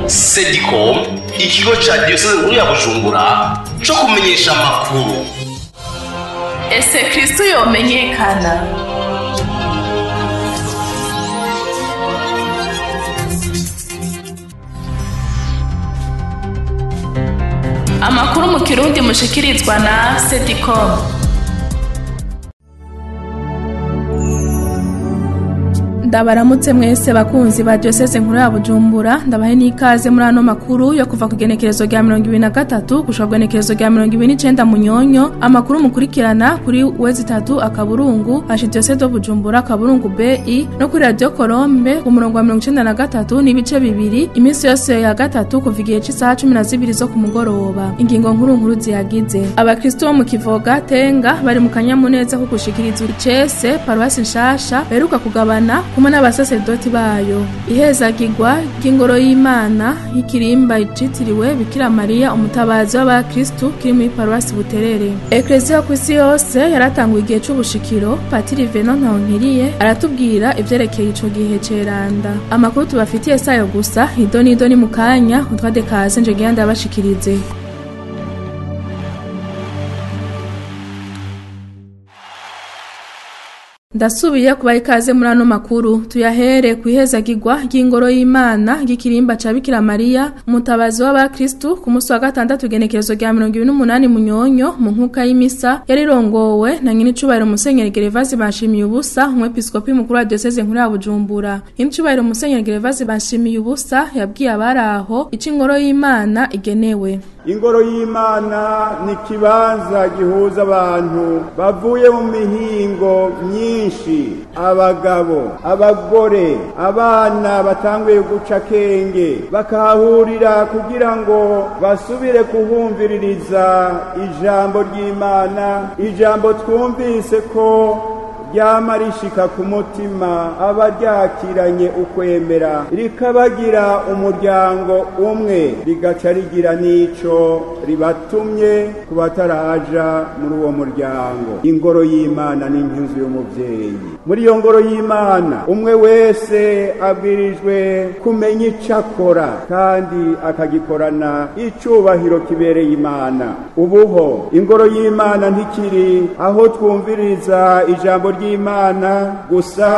Sedicom, ikigo ca diyoseze nkuru ya Bujumbura co kumenyesha amakuru. Ese Kristo yomenyekana? Amakuru mu Kirundi mushikirizwa na Sedicom. Ndabaramutse mwese bakunzi ba Diocese nkuru ya Bujumbura, ndabahe n'ikaze muri ano makuru yo kuva ku genekerezo rya 2023 gushika ku genekerezo rya 2029 Munyonyo. Amakuru mukurikirana kuri wezi 3 akaburungu Archidiocese de Bujumbura akaburungu BI no kuri Radio Colombe ku murongo wa 93 n'ibice bibiri iminsi yose ya gatatu kuva igihe c'isaha 12 zo ku mugoroba. Ingingo nkuru nkuru ziyagize: Abakristo bo mu Kivoga Tenga bari mu kanyamuneza ko gushikiriza icese paruwasi nshasha beruka kugabana kumwe n'abasaserdoti bayo. Ihezagirwa ry'ingoro y'Imana y'ikirimba icitiriwe Bikira Mariya umutabazi w'abakristu kiri muri paruwasi Buterere. Ekleziya ku isi yose yaratanguye igihe c'ubushikiro. Patiri Venon Ntahonkiriye aratubwira ivyerekeye ico gihe ceranda. Amakuru tubafitiye sayo gusa, idoni idoni mu kanya utwade kaze nje ngira ndabashikirize. Ndasubiye kubaha ikaze muri ano makuru. Tuyahere kwihezagirwa ry'ingoro y'Imana y'ikirimba ca Bikira Mariya umutabazi w'abakristu ku munsi wa gatandatu igenekerezo rya 28 Munyonyo mu nkuka y'imisa yarirongowe na nyinicubahiro Musenyeri Gervase Banshimiye ubusa, umwepiskopi mukuru wa Diocese nkuru ya Bujumbura. Nyinicubahiro Musenyeri Gervase Banshimiye ubusa yabwiye abari aho ico ingoro y'Imana igenewe. Ingoro y'Imana ni kibanza gihuza abantu bavuye mu mihingo myinshi, abagabo, abagore, abana batanguye guca akenge, bakahahurira kugira ngo basubire kuhumviririza ijambo ry'Imana, ijambo twumvise ko ryama rishika ku mutima abaryakiranye ukwemera, rikabagira umuryango umwe, rigaca rigira n'ico ribatumye ku bataraja muri uwo muryango. Ingoro y'Imana ni inzu y'umuvyeyi. Muri iyo ngoro y'Imana umwe wese abwirijwe kumenya ico akora kandi akagikorana icubahiro kibereye Imana. Ubuho ingoro y'Imana ntikiri aho twumviriza ijambo ry'Imana gusa,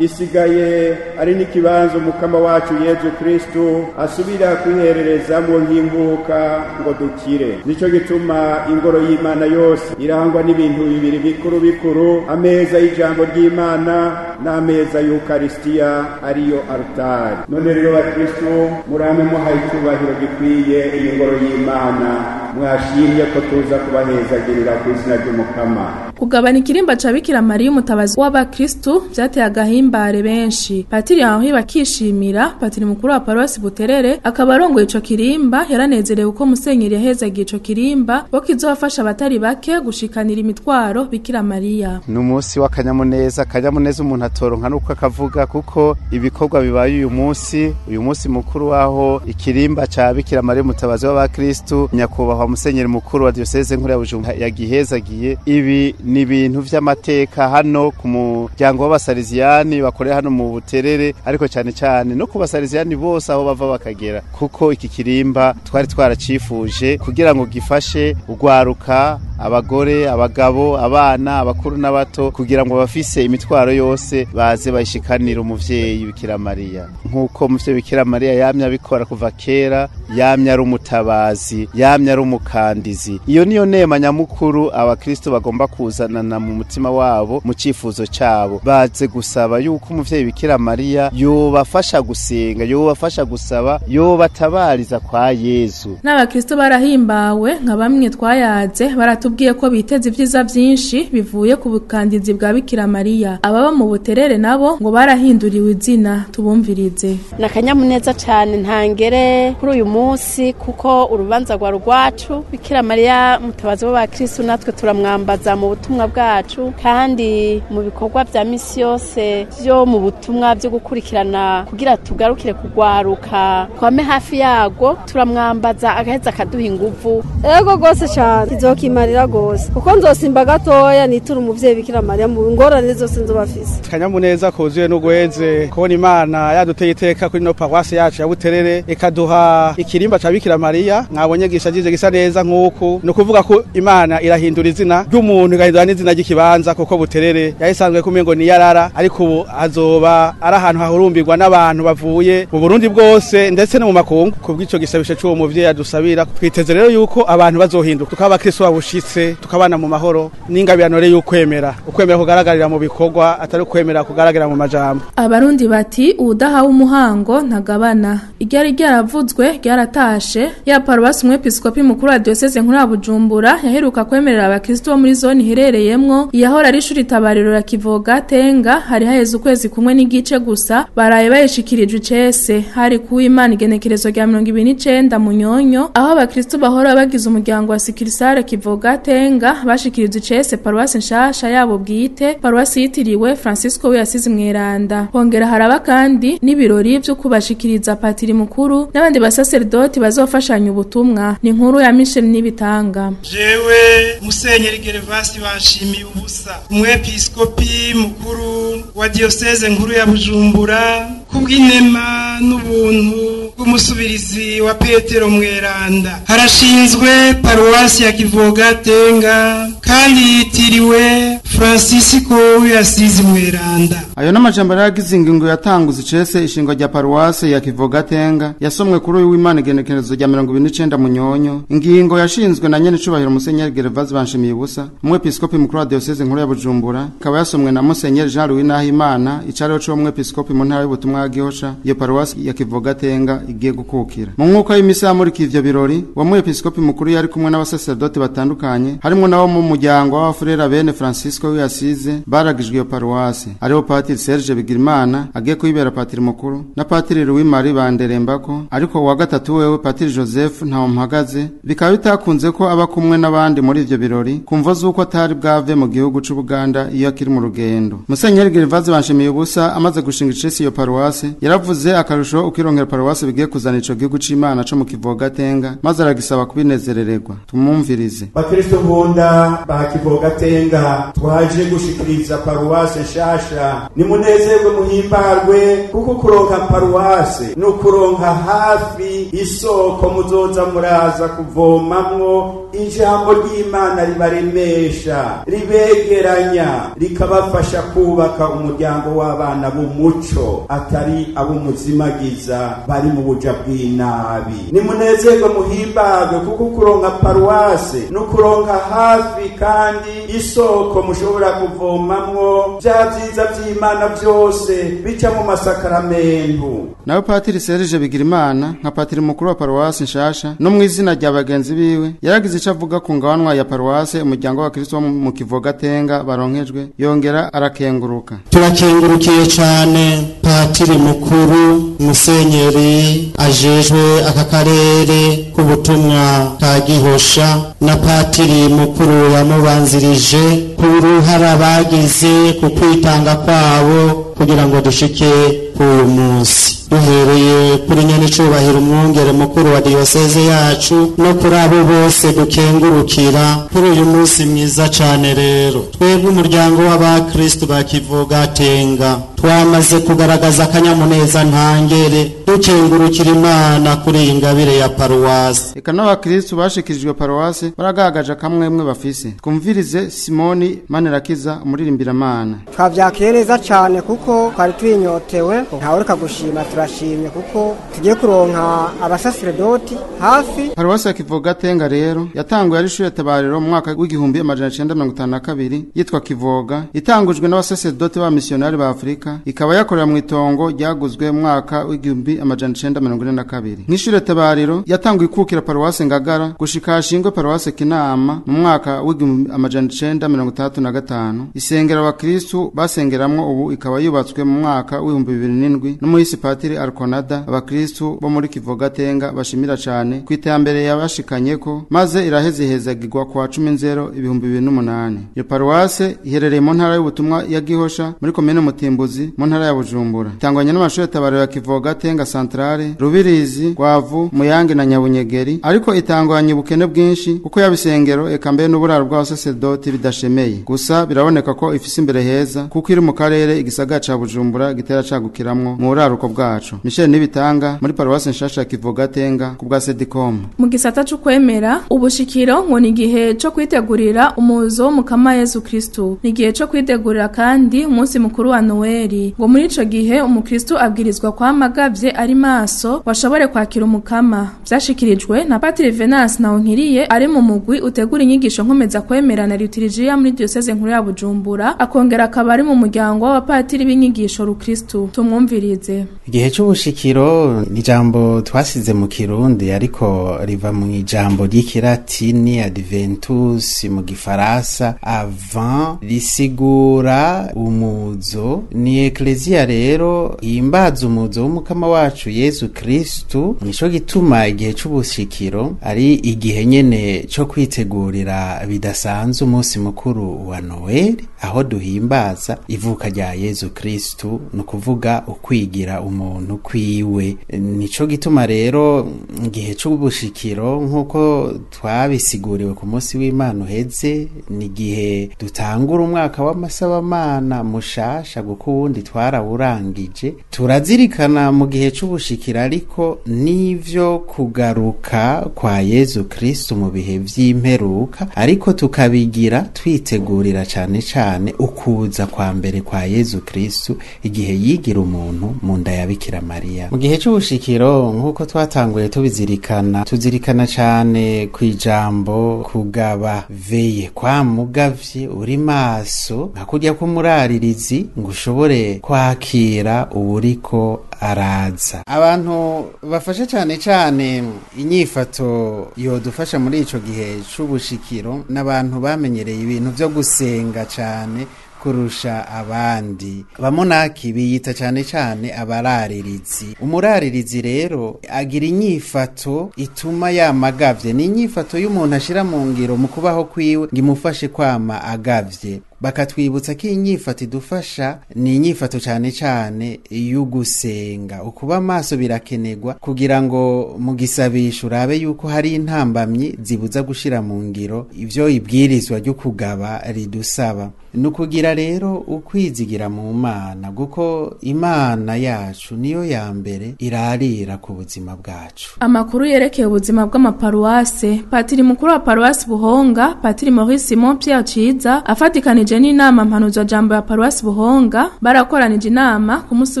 isigaye ari n'ikibanza umukama wacu Yezu Kristu asubira kwihererezamo nk'imbuka ngo dukire. Nico gituma ingoro y'Imana yose irangwa n'ibintu bibiri bikuru bikuru: ameza y'ijambo ry'Imana n'ameza y'Ukaristiya ariyo altari. None rero bakristu, murame muhaye icubahiro gikwiye iyi ngoro y'Imana mwashimye ko tuza kubahezagirira ku izina ry'umukama. Kugabana ikirimba ca Bikira Mariya umutabazi w'abakristu vyateye agahimbare benshi. Patiri Henri bakishimira, patiri mukuru wa paruwasi Buterere akaba arongoye ico kirimba, yaranezerewe uko Musenyeri yahezagiye ico kirimba bo kizofasha abatari bake gushikanira imitwaro Bikira Mariya. Ni umunsi w'akanyamuneza, akanyamuneza umuntu atoronka nuko akavuga, kuko ibikorwa bibaye uyu munsi, uyu munsi mukuru waho ikirimba ca Bikira Mariya umutabazi w'abakristu nyakubahwa Musenyeri mukuru wa Diocese nkuru ya Bujumbura yagihezagiye. Ibi ni ibintu vy'amateka hano ku muryango w'abasariziyani bakorera hano mu Buterere, ariko cyane cyane no ku basariziyani bose aho bava bakagera, kuko iki kirimba twari twaracifuje kugira ngo gifashe ugwaruka, abagore, abagabo, abana, abakuru n'abato, kugira ngo bafise imitwaro yose baze bayishikanira umuvyeyi Bikira Mariya. Nkuko umuvyeyi Bikira Mariya yamye abikora kuva kera, yamye ari umutabazi, yamye ari umukandizi. Iyo niyo nema nyamukuru abakristo bagomba kuzanana mu mutima wabo, mu cifuzo cabo, baze gusaba yuko umuvyeyi Bikira Mariya yobafasha gusenga, yobafasha gusaba, yobatabariza kwa Yezu. N'abakristo barahimbawe nka bamwe twayaze baratubwiye ko biteze ivyiza vyinshi bivuye ku bukandizi bwa Bikira Mariya. Ababa mu Buterere nabo ngo barahinduriwe izina, tubumvirize. Nakanyamuneza cane ntangere kuri uyu munsi, kuko urubanza rwa rwacu Bikira Mariya mutabazi w'abakristo natwe turamwambaza mu butumwa bwacu, kandi mu bikorwa vya misi yose vyo mu butumwa byo gukurikirana kugira tugarukire kugwaruka twame hafi yago, turamwambaza agaheza akaduha inguvu. Ego gose cyane kizokimarira Mariya gose, kuko nzosimba gatoya nitura umuvyeyi Bikira Mariya mu ngorane zose nzobafise. Akanyamuneza kuzuye n'ugweze kubona Imana yaduteye iteka kuri no paruwasi yacu ya Buterere, ikaduha ikirimba ca Bikira Mariya mwabonye gishajije gisa neza nk'uku. Ni ukuvuga ko Imana irahindura izina ry'umuntu, igahindura n'izina ry'ikibanza, kuko Buterere yayisanzwe kumengo ni yarara, ariko ubu azoba ari ahantu hahurumbirwa n'abantu bavuye mu Burundi bwose ndetse no mu makungu. Kubw'ico gisabisho c'uwo muvyeyi adusabira, twiteze rero yuko abantu bazohinduka, tukaba abakristo babushitse, tukabana mu mahoro n'ingabirano rero y'ukwemera, ukwemera kugaragarira mu bikorwa, atari ukwemera kugaragara mu majambo. Abarundi bati uwudahawe umuhango ntagabana. Iryari ryaravuzwe ryaratashe. Ya paruwasi umwepiskopi mukuru wa diyoseze nkuru ya Bujumbura yaheruka kwemerera abakristo bo muri zone iherereyemwo iyahora ari ishuri tabariro ya Kivoga Tenga, hari haheze ukwezi kumwe n'igice gusa baraye bayishikirijwe icese. Hari ku Imana igenekerezo rya 29 Munyonyo, aho abakristo bahora bagize umuryango wa Sikirisare Kivoga Tenga bashikirijwe icese paruwasi nshasha yabo bwite, paruwasi yitiriwe Francisco w'Asizi Mweranda. Hongera haraba kandi n'ibirori vyo kubashikiriza patiri mukuru n'abandi basaserdoti bazofashanya ubutumwa. Ni inkuru ya Michel Nibitanga. Jewe Musenyeri Gervasi Banshimiye ubusa, umwepiskopi mukuru wa diyoseze nkuru ya Bujumbura, kubw'inema n'ubuntu bw'umusubirizi wa Petero Mweranda, harashinzwe paruwasi ya Kivoga Tenga kandi yitiriwe Francisco w'Asizi Mweranda. Ayo n'amajambo yaragize ingingo yatanguze icese ishingwa rya paruwasi ya Kivoga Tenga yasomwe kuri uyu w'Imana igenekerezo rya 29 Munyonyo. Ingingo yashinzwe na nyene cubahiro Musenyeri Gervasi Banshimiye ubusa, umwepiskopi mukuru wa diyoseze nkuru ya Bujumbura, ikaba yasomwe na Musenyeri Jean Louis Nahimana, icariho c'uwo mwepiskopi mu ntara y'ubutumwa ya Gihosha. Iyo paruwasi ya Kivoga Tenga igiye gukukira mu mwuka w'imisa yamurika ivyo birori. Uwo mwepiskopi mukuru yari kumwe n'abasaserdoti batandukanye, harimwo nabo mu muryango w'abafurera bene Francisco w'Asize baragijwe iyo paruwasi, ariho Patiri Serge Bigirimana agiye kuyibera patiri mukuru na Patiri Louis Marie Banderembako, ariko uwa gatatu wewe Patiri Joseph Ntawumpagaze bikaba bitakunze ko aba kumwe n'abandi muri ivyo birori kumvo z'uko atari bwave mu gihugu c'Ubuganda iyo akiri mu rugendo. Musenyeri Gervase Banshimiye ubusa amaze gushinga icesi iyo paruwasi, yaravuze akarusho ukironkera paruwasi bigiye kuzana ico gihugu c'Imana co mu Kivoga Tenga, maze aragisaba kubinezerererwa. Tumumvirize. Bakristo nkunda ba Kivoga Tenga, twaje gushikiriza paruwase nshasha. Nimunezerwe muhimbarwe, kuko kuronka paruwase ni ukuronka hafi isoko muzoza muraza kuvomamwo ijambo ry'Imana ribaremesha, ribegeranya, rikabafasha kubaka umuryango w'abana b'umuco, atari ab'umuzimagiza bari mu buja bw'inabi. Nimunezerwe muhimbarwe, kuko kuronka paruwase ni ukuronka hafi kandi isoko mushobora kuvomamwo vya vyiza vy'Imana vyose bica mu masakaramentu. Nawe Patiri Serge Bigirimana nka patiri mukuru wa paruwasi nshasha no mw'izina rya bagenzi biwe, yaragize ico avuga ku ngabanwa ya paruwase umuryango wa Kristo mu Kivoga Tenga baronkejwe, yongera arakenguruka. Turakengurukiye cane patiri mukuru Musenyeri ajejwe aka karere k'ubutumwa ka Gihosha na patiri mukuru yamubanzirije ku ruhara bagize ku kwitanga kwabo kugira ngo dushike k'uyu munsi. Duhereye kuri nyenicubahiro umwungere mukuru wa diyoseze yacu no kuri abo bose dukengurukira kuri uyu munsi mwiza cane. Rero twebwe umuryango w'abakristo ba Kivoga Tenga twamaze kugaragaza akanyamuneza ntangere, dukengurukira Imana kuri iyi ngabire ya paruwasi. Eka n'abakristo bashikirijwe paruwasi baragaragaje akamwemwe bafise. Twumvirize Simoni Manirakiza, umuririmbiramana. Twavyakiriye neza cane kuko twari twinyotewe, ntawureka gushima, turashimye kuko tugiye kuronka abasaserdoti hafi. Paruwasi ya Kivoga Tenga rero yatanguye ari ishure tabariro mu mwaka w'1952 yitwa Kivoga, itangujwe n'abasaserdoti b'abamisiyonari ba Afrika, ikaba yakorera mu itongo ryaguzwe mu mwaka w'1942. Nk'ishure tabariro yatanguye ikukira paruwasi Ngagara gushika hashingwe paruwasi Kinama mu mwaka w'1965. Isengero abakristu basengeramwo ubu ikaba yubatswe mu mwaka w'2007 n'umuhisi Patiri Arconada. Abakristu bo muri Kivoga Tenga bashimira cane ku iterambere yabashikanyeko, maze iraheze ihezagirwa kwa 10/2008. Iyo paruwase iherereye mu ntara y'ubutumwa ya Gihosha muri komine Mutimbuzi, Rubirizi mu ntara ya Bujumbura. Itangwanye n'amashure tabaro ya Kivoga, Tenga Centrale, Rubirizi, Gwavu, Muyange na Nyabunyegeri, ariko itangwanye ubukene bwinshi kuko yabisengero eka mbere n'uburaro bw'abasasedoti bidashemeye. Gusa biraboneka ko ifise imbere heza kuko iri mu karere igisagara ca Bujumbura gitera cagukiramwo mu buraruko bwacu. Michel Nibitanga muri paruwasi nshasha ya Kivoga Tenga ku bwa Sedicom. Mu gisata c'ukwemera, ubushikiro ngo ni igihe co kwitegurira umuzo w'Umukama Yesu Kristu. Ni igihe co kwitegurira kandi umunsi mukuru wa Noeli. Ngo muri ico gihe umukristu abwirizwa kwama agavye ari maso washobore kwakira Umukama. Vyashikirijwe na Patiri Venance Nahonkiriye ari mu mugwi utegura inyigisho nkomeza kwemera na liturujia muri diocese nkuru ya Bujumbura, akongera akaba ari mu muryango w'abapatiri b'inyigisho rukristu. Tumwumvirize. Igihe c'ubushikiro ni ijambo twasize mu Kirundi, ariko riva mu ijambo ry'ikilatini adventus mu gifaransa avant, risigura umuzo. Ni eklezia rero ihimbaza umuzo w'Umukama wacu Yesu Kristu. Nico gituma igihe c'ubushikiro ari igihe nyene co kwitegurira bidasanzwe umunsi mukuru wa Noel, aho duhimbaza ivuka rya Yesu Kristu, ni ukuvuga ukwigira umuntu kwiwe. Nico gituma rero igihe c'ubushikiro, nk'uko twabisiguriwe ku munsi w'Imana uheze, ni igihe dutangura umwaka w'amasabamana mushasha, kuko uwundi twarawurangije. Turazirikana mu gihe c'ubushikiro ariko n'ivyo kugaruka kwa Yesu Kristu mu bihe vy'imperuka, ariko tukabigira twitegurira cane cane ukuza kwa mbere kwa Yesu Kristu igihe yigira umuntu mu nda ya Bikira Mariya. Mu gihe c'ubushikiro, nk'uko twatanguye tubizirikana, tuzirikana cane kw'ijambo kugaba, veye, kwa mugavye uri maso nka kurya k'umuraririzi ngo ushobore kwakira uwuriko araza. Abantu bafashe cane cane inyifato yodufasha muri ico gihe c'ubushikiro n'abantu bamenyereye ibintu vyo gusenga cane kurusha abandi. Abamonaki biyita cane cane abararirizi. Umuraririzi rero agira inyifato ituma yamagavye, ni inyifato y'umuntu ashira mu ngiro mu kubaho kwiwe ngo imufashe kwama agavye. Bakatwibutsa ko inyifato idufasha ni inyifato cane cane y'ugusenga. Ukuba maso birakenerwa kugira ngo mu gisabisho urabe yuko hari intambamyi zibuza gushira mu ngiro ivyo ibwirizwa ryo kugaba ridusaba. Ni ukugira rero ukwizigira mu Mana, kuko Imana yacu niyo ya mbere irarira ku buzima bwacu. Amakuru yerekeye ubuzima bw'amaparuwase. Patiri mukuru wa paruwasi Buhonga, Patiri Maurice Simon Pierre Ciza, afatikanije n'inama mpanuzwajambo ya paruwasi Buhonga, barakoranije inama ku munsi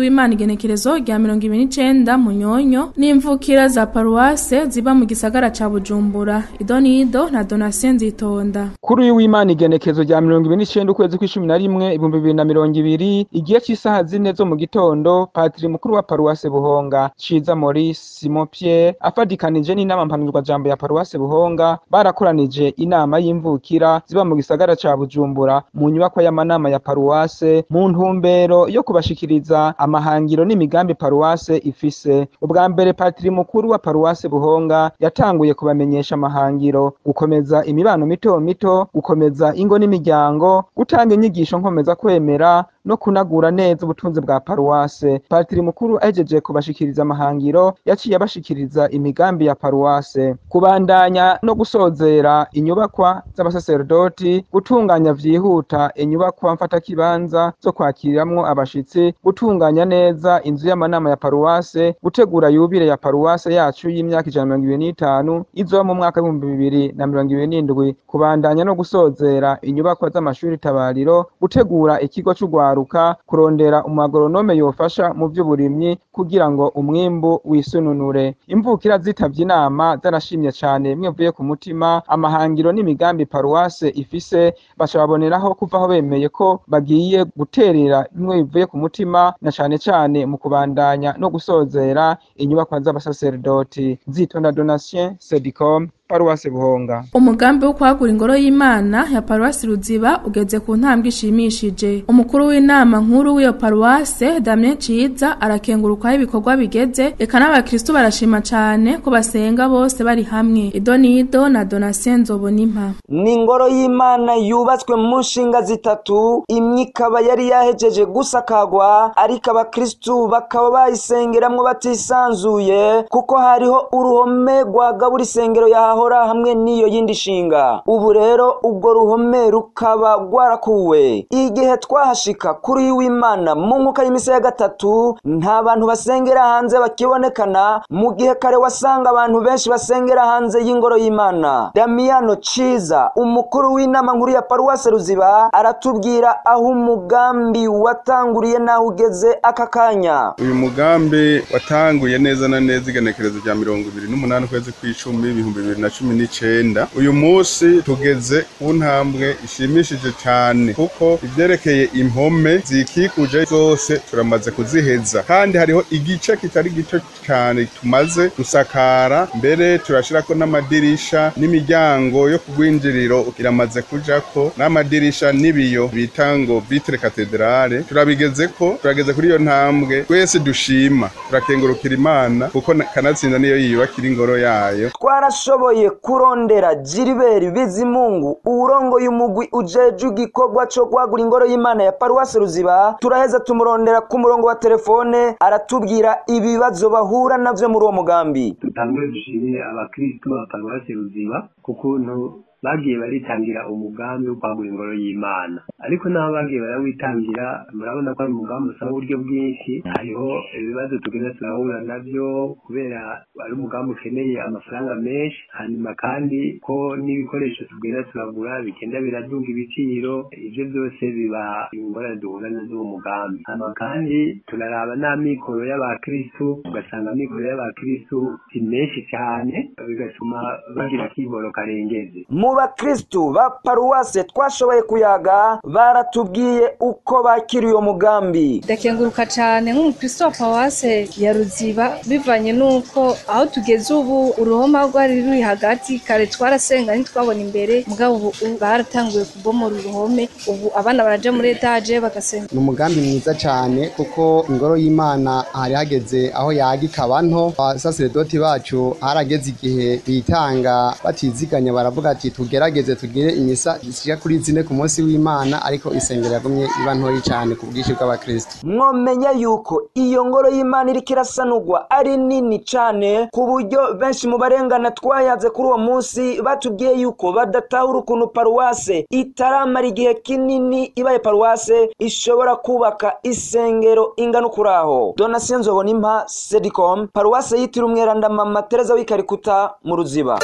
w'Imana igenekerezo rya 29 Munyonyo n'imvukira za paruwase ziba mu gisagara ca Bujumbura. Idonido na Donatien Nzitonda. Kuri uyu w'Imana igenekerezo rya 29 ukwezi kw'icumi na rimwe 2020, igihe c'isaha 4 zo mu gitondo, Patiri mukuru wa paruwase Buhonga Ciza Maurice Simon Pierre afatikanije n'inama mpanuzwajambo ya paruwase Buhonga barakoranije inama y'imvukira ziba mu gisagara ca Bujumbura mu nyubakwa y'amanama ya paruwase, mu ntumbero yo kubashikiriza amahangiro n'imigambi paruwase ifise. Ubwa mbere Patiri mukuru wa paruwase Buhonga yatanguye kubamenyesha amahangiro: gukomeza imibano mito mito, gukomeza ingo n'imiryango, gutanga inyigisho nkomeza kwemera no kunagura neza ubutunzi bwa paruwase. Patiri mukuru ahejeje kubashikiriza amahangiro, yaciye abashikiriza imigambi ya paruwase: kubandanya no gusozera inyubakwa z'abasaserdoti, gutunganya vyihuta inyubakwa mfatakibanza zo kwakiriramwo abashitsi, gutunganya neza inzu y'amanama ya paruwase, gutegura yubile ya paruwase yacu y'imyaka 125 izoba mu mwaka 2027, kubandanya no gusozera inyubakwa z'amashuri tabariro, gutegura ikigo c'ugwaruka, kurondera umuagoronome yofasha mu vy'uburimyi kugira ngo umwimbu wisununure. Imvukira zitavye inama zarashimye cane mwe ku mutima amahangiro n'imigambi paruwase ifise, baca baboneraho kuvaho bemeye ko bagiye guterera bimwe bivuye ku mutima, na cane cane mu kubandanya no gusozera inyubakwa z'abasaserdoti. Nzitonda Donatien, Sedicom, Paruwase Buhonga. Umugambi wo kwagura ingoro y'Imana ya Paruwasi Ruziba ugeze ku ntambwe ishimishije. Umukuru w'inama nkuru w'iyo paruwase Damien Ciza arakenguruka ibikorwa bigeze, eka n'abakristo barashima cane ko basenga bose bari hamwe. Idonido na Donatien Nzobonimpa. Ni ingoro y'Imana yubatswe mu nshinga zitatu, imwe ikaba yari yahejeje gusakagwa, ariko abakristo bakaba bayisengeramwo batisanzuye kuko hariho uruhome rwagabura isengero yahahora hamwe n'iyo yindi shinga. Ubu rero ubwo ruhome rukaba rwarakuwe. Igihe twahashika kuri w'Imana mu nkuka y'imisa ya gatatu, nta bantu basengera hanze bakibonekana, mu gihe kare wasanga abantu benshi basengera hanze y'ingoro y'Imana. Damiano Ciza, umukuru w'inama nkuru ya Paruwase Ruziba, aratubwira aho umugambi watanguriye naho ugeze aka kanya. Uyu mugambi watanguye neza na neza igenekerezo rya 28 kwezi kw'icumi 2019. Uyu munsi tugeze ku ntambwe ishimishije cyane, kuko ivyerekeye impome zikikuje zose turamaze kuziheza, kandi hariho igice kitari gito cyane tumaze gusakara, mbere turashirako n'amadirisha n'imiryango yo kugwinjiriro iramaze kujako, n'amadirisha n'ibiyo bita ngo vitre cathedrale. Turabigezeko, turageze kuri iyo ntambwe twese dushima, turakengurukira Imana kuko kanatsinda niyo yiyubakira ingoro yayo. Twarashoboye kurondera Gilbert Bizimungu, uwurongoye umugwi ujeje igikorwa co kwagura ingoro y'Imana ya Paruwase Ruziba, turaheza tumurondera ku murongo wa telefone, aratubwira ibibazo bahura navyo muri uwo mugambi. Dutangure dushimire abakristo ba Paruwase Ruziba kukuntu bagiye baritangira umugambi wo kwagura ingoro y'Imana, ariko naho bagiye barawitangira murabona ko ari umugambi usaba uburyo bwinshi. Hariho ibibazo tugenda turahura navyo kubera ari umugambi ukeneye amafaranga menshi, hanyuma kandi ko n'ibikoresho tugenda turagura bigenda biraduga ibiciro, ivyo byose biba ingorane duhura nazo mu mugambi. Hanyuma kandi turaraba n'amikoro y'abakristu, ugasanga amikoro y'abakristu si menshi cyane, bigatuma bagira akiboro karengeje. Mu bakristu ba paruwase twashoboye kuyaga baratubwiye uko bakiriye uyo mugambi. Ndakenguruka cyane nk'umukristo wa paruwase ya Ruziba, bivanye n'uko aho tugeze ubu uruhoma rwari ruri hagati, kare twarasenga ntitwabona imbere, mugabo ubu baratanguye kubomora uruhome, ubu abana baraja muri etaje bagasenga. Ni umugambi mwiza cyane kuko ingoro y'Imana hari hageze aho yaga ikaba nto. Abasaseredoti bacu harageze igihe bitanga batiziganya, baravuga ati tugerageze tugire imisa zishika kuri zine ku munsi w'Imana, ariko isengero yagumye iba ntoyi cyane ku bwinshi bw'abakristo. Mwomenya yuko iyo ngoro y'Imana iriko irasanurwa ari nini cane, ku buryo benshi mu barengana twayaze kuri uwo munsi batubwiye yuko badatahura ukuntu paruwase itaramara igihe kinini ibaye paruwase ishobora kubaka isengero ingana ukuraho. Donatien Nzobonimpa, Sedicom, paruwase yitiriwe Umweranda Mama Teresa w'Ikarikuta mu Ruziba.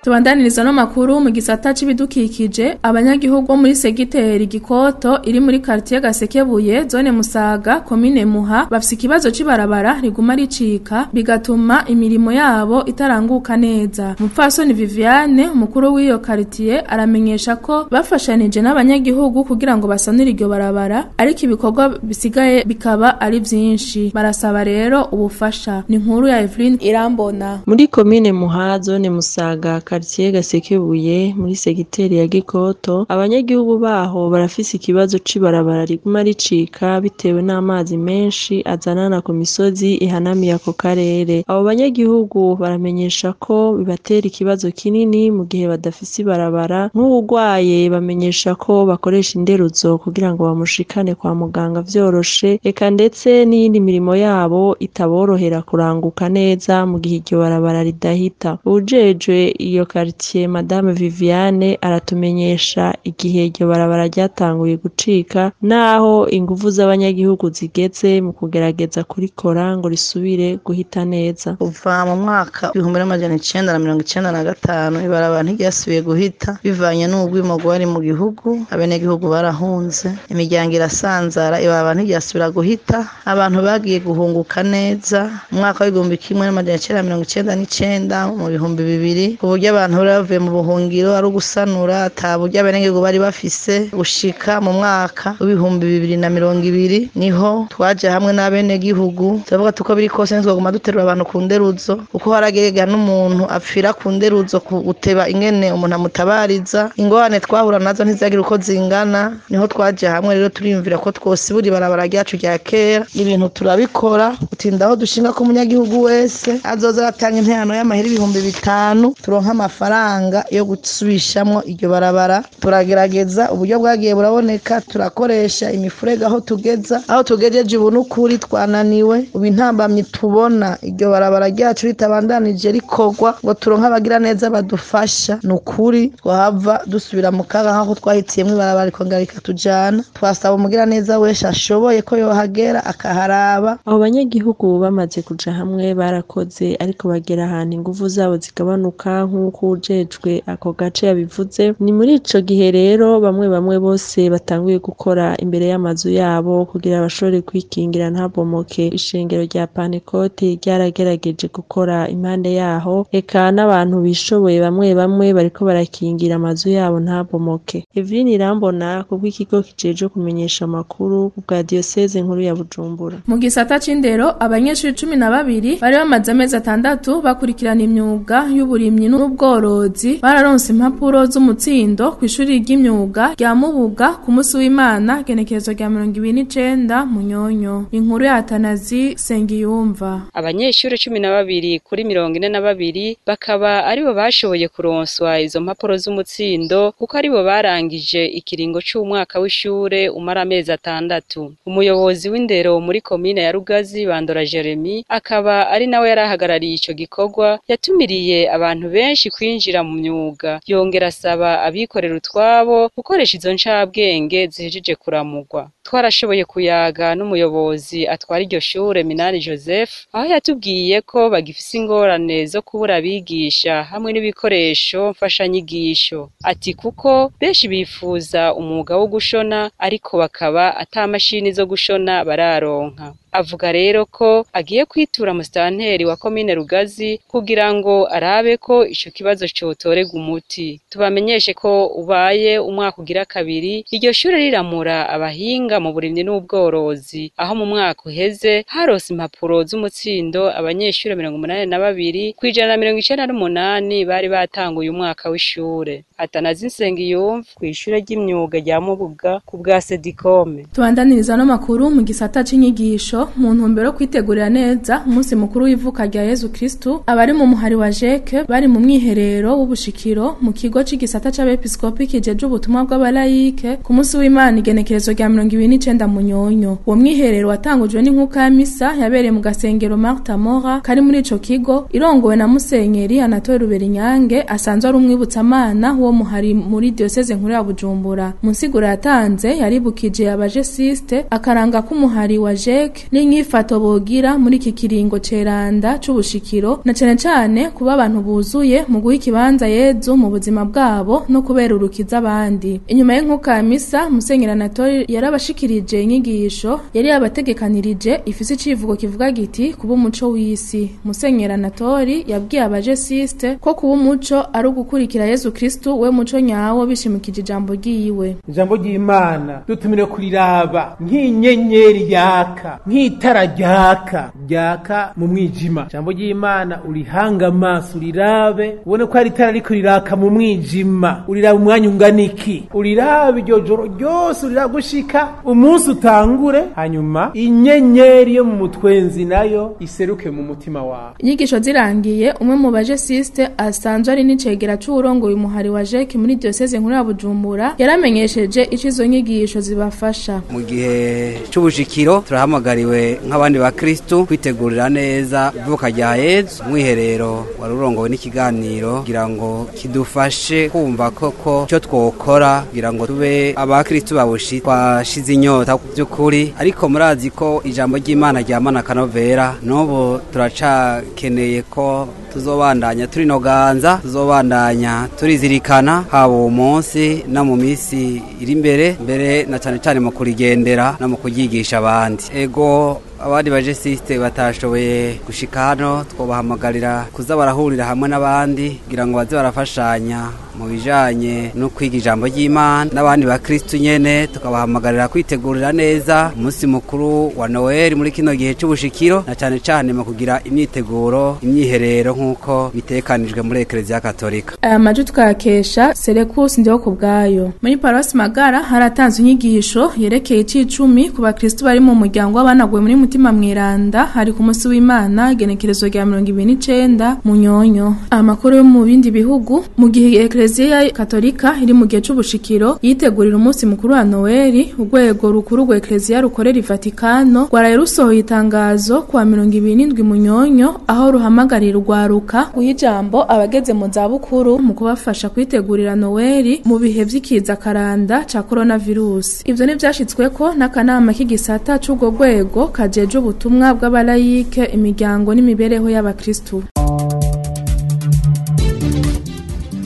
Tubandaniriza no makuru mu gisata c'ibidukikije. Abanyagihugu bo muri segiteri Gikoto iri muri quartier Gasekebuye, zone Musaga, commune Muha, bafise ikibazo c'ibarabara riguma ricika bigatuma imirimo yabo itaranguka neza. Mupfasoni Viviane, umukuru w'iyo quartier, aramenyesha ko bafashanije n'abanyagihugu kugira ngo basanure iryo barabara, ariko ibikorwa bisigaye bikaba ari vyinshi. Barasaba rero ubufasha. Ni nkuru ya Evelyn Irambona. Muri commune Muha, zone Musaga, quartier Gasekebuye, muri segiteri ya Gikoto, abanyagihugu baho barafise ikibazo c'ibarabara riguma ricika bitewe n'amazi menshi azanana ku misozi ihanamiye ako karere. Abo banyagihugu baramenyesha ko bibatera ikibazo kinini mu gihe badafise ibarabara. Nk'uwugwaye bamenyesha ko bakoresha inderuzo kugira ngo bamushikane kwa muganga vyoroshe, eka ndetse n'iyindi mirimo yabo itaborohera kuranguka neza mu gihe iryo barabara ridahita. Uwujejwe iyo quartier, Madame Viviane, aratumenyesha igihe iryo barabara ryatanguye gucika naho inguvu z'abanyagihugu zigeze mu kugerageza kurikora ngo risubire guhita neza. Kuva mu mwaka 1995 ibarabara ntiryasubiye guhita bivanye n'ubwimo bwari mu gihugu, abenegihugu barahunze, imiryango irasanzara, ibarabara ntiryasubira guhita, abantu bagiye guhunguka neza. Mu mwaka wa 1999 mu 2000 ku buryo abantu bari bavuye mu buhungiro ari ugusanura ata buryo abenegihugu bari bafise gushika mu mwaka w'2020 niho twaje hamwe n'abenegihugu turavuga tuko biri kose ntitwaguma duterura abantu ku nderuzo kuko haragega n'umuntu apfira ku nderuzo guteba ingene umuntu amutabariza. Ingorane twahura nazo ntizagira uko zingana, niho twaje hamwe rero turiyumvira ko twosibura ibarabara ryacu rya kera. Ibintu turabikora utinda aho dushinga ko umunyagihugu wese azoza aratanga interano y'amahera 5000 turonka amafaranga yo gusubishamwo iryo barabara. Turagerageza uburyo bwagiye buraboneka, turakoresha imifurege aho tugeza aho tugejeje ubu n'ukuri twananiwe. Ubu intambamyi tubona iryo barabara ryacu ritabandanije rikorwa ngo turonke abagira neza badufasha, nukuri twahava dusubira mu kaga nk'aho twahitiyemwo ibarabara rikongera rikatujana. Twasaba umugira neza wese ashoboye ko yohagera akaharaba. Abo banyagihugu bamaze kuja hamwe barakoze, ariko bagera ahantu inguvu zabo zigabanuka nk'uko ujejwe ako gace yabivuze. Ni muri ico gihe rero bamwe bamwe bose batanguye gukora imbere y'amazu yabo kugira bashobore kwikingira ntabomoke. Ishengero rya Pantekote ryaragerageje gukora impande yaho, eka n'abantu bishoboye bamwe bamwe bariko barakingira amazu yabo ntabomoke. Evelyn Irambona kubw'ikigo kijeje kumenyesha amakuru bwa Diocese nkuru ya Bujumbura. Mu gisata c'indero abanyeshuri 12 bari bamaze amezi 6 bakurikirana imyuga y'uburimyi n'ubworozi bararonse impapuro z'umutsindo ku ishuri ry'imyuga rya Mubuga ku munsi w'Imana genekerezo rya 29 Munyonyo. Inkuru ya Atanazi Sengiyumva. Abanyeshuri 12 kuri 42 bakaba aribo bashoboye kuronswa izo mpapuro z'umutsindo kuko aribo barangije ikiringo c'umwaka w'ishure umara amezi 6. Umuyobozi w'indero muri komine ya Rugazi Bandora Jeremy akaba ari nawe yarahagarariye ico gikorwa, yatumiriye abantu benshi kwinjira mu myuga, yongera asaba abikorera utwabo gukoresha izo ncabwenge zihejeje kuramugwa. Twarashoboye kuyaga n'umuyobozi atwara iryo shure Minani Joseph, aho yatubwiye ko bagifise ingorane zo kubura abigisha hamwe n'ibikoresho mfashanyigisho. Ati kuko benshi bifuza umwuga wo gushona ariko bakaba ata mashini zo gushona bararonka. Avuga rero ko agiye kwitura musitanteri wa komine Rugazi kugira ngo arabe ko ico kibazo cotorega umuti. Tubamenyeshe ko ubaye umwaka ugira kabiri iryo shure riramura abahinga mu burimyi n'ubworozi, aho mu mwaka uheze harose impapuro z'umutsindo abanyeshure 82 ku 198 bari batanguye umwaka w'ishure. Atanazi Nsengiyumva kw'ishure ry'imyuga rya Mubuga ku bwa Sedikome. Tubandaniriza no makuru mu gisata c'inyigisho mu ntumbero yo kwitegurira neza umunsi mukuru w'ivuka rya Yezu Kristu. Abari mu muhari wa Jeke bari mu mwiherero w'ubushikiro mu kigo c'igisata c'abepiskopi kijeje ubutumwa bw'abalayike ku munsi w'Imana igenekerezo rya 29 Munyonyo. Uwo mwiherero watangujwe n'inkuka ya misa yabereye mu gasengero Martha Mora kari muri ico kigo, irongowe na Musenyeri Anatole Ruberinyange asanzwe ari umwibutsamana wo muhari muri diocese nkuru ya Bujumbura. Mu nsiguro yatanze yaribukije abajesiste akaranga k'umuhari wa Jeke n'inyifato bogira muri iki kiringo ceranda c'ubushikiro, na cane cane kuba abantu buzuye mu guha ikibanza Yezu mu buzima bwabo no kubera urukiza abandi. Inyuma y'inkuka ya misa Musenyeri Anatole yarabashikirije inyigisho yari yabategekanirije ifise icivugo kivuga giti kuba umuco w'isi. Musenyeri Anatole yabwiye abajesiste ko kuba umuco ari ugukurikira Yezu Kristu we muco nyawo, bishimikije ijambo ryiwe. Ijambo ry'Imana dutumire kuriraba nk'inyenyeri yaka, nk'itara ryaka ryaka mu mwijima. Ijambo ry'Imana urihanga amaso urirabe ubone ko ari itara riko riraka mu mwijima, uriraba umwanya ungana iki, urirabe iryo joro ryose, urirabe gushika umunsi utangure, hanyuma inyenyeri yo mu mutwenzi nayo iseruke mu mutima wawe. Inyigisho zirangiye umwe mu bajesiste asanzwe ari n'icegera c'uwurongoye umuhari wa Jeke muri diocese nkuru ya Bujumbura yaramenyesheje ico izo nyigisho zibafasha. Mu gihe c'ubushikiro turahamagariwe nk'abandi ba Kristo kwitegurira neza ivuka rya Yezu. Umwiherero wari urongowe n'ikiganiro kugira ngo kidufashe kumva koko ico twokora kugira ngo tube aba Kristo babushi twashize inyota by'ukuri. Ariko murazi ko ijambo ry'Imana ryamana kanovera, n'ubu turacakeneye ko tuzobandanya turinoganza, tuzobandanya turizirikana haba uwo munsi no mu minsi iri imbere, mbere na cane cane mu kurigendera no mu kuryigisha abandi. Ego Abandi bajesiste batashoboye gushika hano twobahamagarira kuza barahurira hamwe n'abandi kugira ngo baze barafashanya mu bijanye no kwiga ijambo ry'Imana, n'abandi bakristu nyene tukabahamagarira kwitegurira neza umunsi mukuru wa Noel muri kino gihe c'ubushikiro, na cane cane mu kugira imyiteguro, imyiherero nk'uko bitekanijwe muri Eklezia Katolika. Aya majwi tukayakesha Serekus ndiho ku bwayo. Muri Paruwasi Magara haratanzwe inyigisho yerekeye icicumi ku bakristu bari mu muryango w'abanaguwe muri Mutima Mweranda, hari ku munsi w'Imana igenekerezo rya 29 Munyonyo. Amakuru yo mu bindi bihugu: mu gihe Eklezia Katolika iri mu gihe c'ubushikiro yitegurira umunsi mukuru wa Noeli, urwego rukuru rwa Eklezia rukorera i Vatikano rwaraye rusohoye itangazo kuwa 27 Munyonyo, aho ruhamagarira urwaruka guha ijambo abageze mu zabukuru mu kubafasha kwitegurira Noeli mu bihe vy'ikiza karanda ca coronavirus. Ivyo ntivyashitsweko n'akanama k'igisata c'urwo rwego kajeje ubutumwa bw'abalayike, imiryango n'imibereho y'abakristu.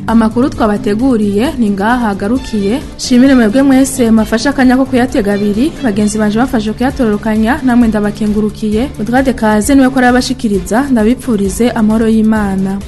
Amakuru twabateguriye ni ngaha agarukiye. Shimire mwebwe mwese mafasha akanya ko kuyatega abiri, bagenzi banje bafashe kuyatororokanya, namwe ndabakengurukiye. Udrade kaze niwe ko arabashikiriza, ndabipfurize amahoro y'Imana.